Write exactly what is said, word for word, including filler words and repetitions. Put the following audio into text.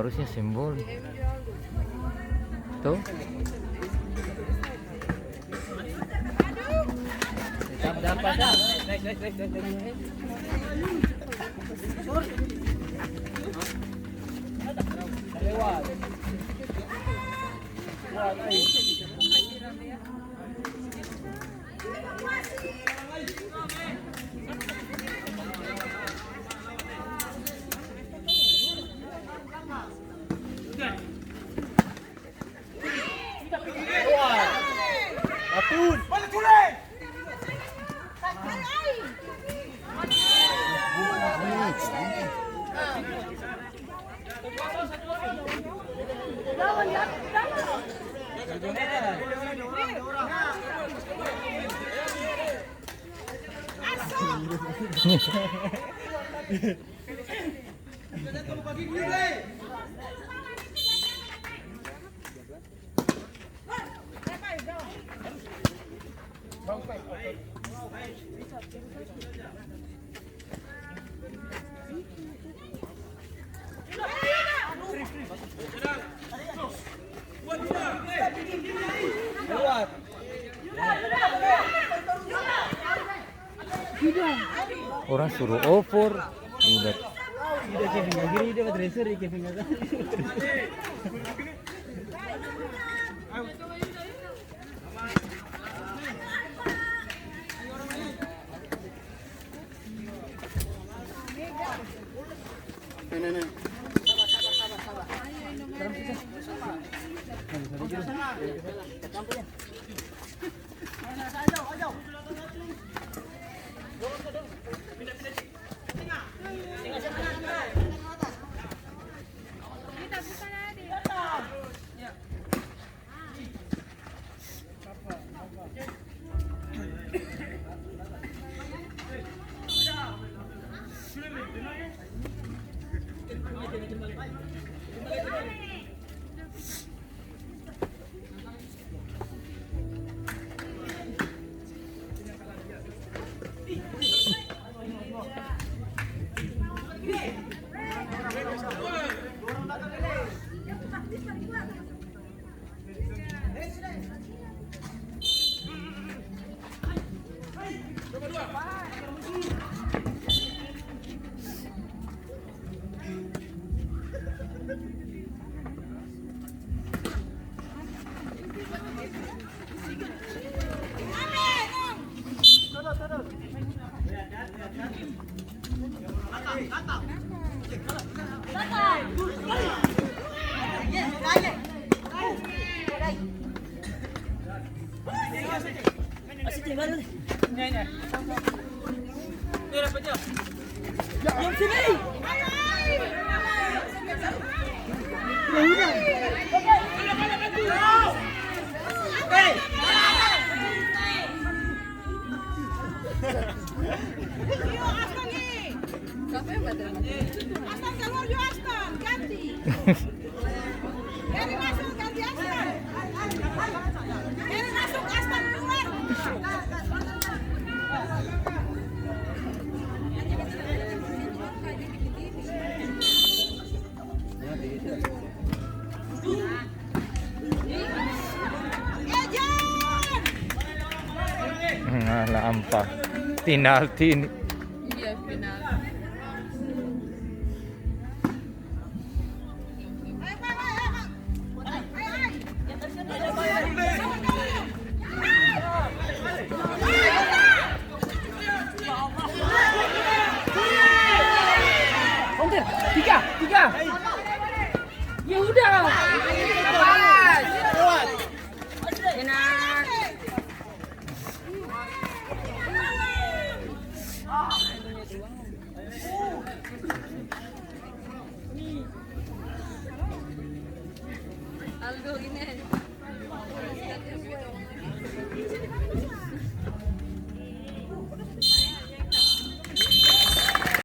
Harusnya simbol. Tuh. Tetap dapat, ah. Lewat. Lewat, ayo. Orang suru over, udah. Udah, Kevin, gak gini, dia buat racer, ya, Kevin, gak tahu. Astan kaluar jo, Astan, ganti. Eri masuk, ganti Astan. Eri masuk, Astan kaluar. Nah, lah ampa. Penalti ini. Iya, penalti. Tiga, tiga. Ya udah. Enak. Aldo ini.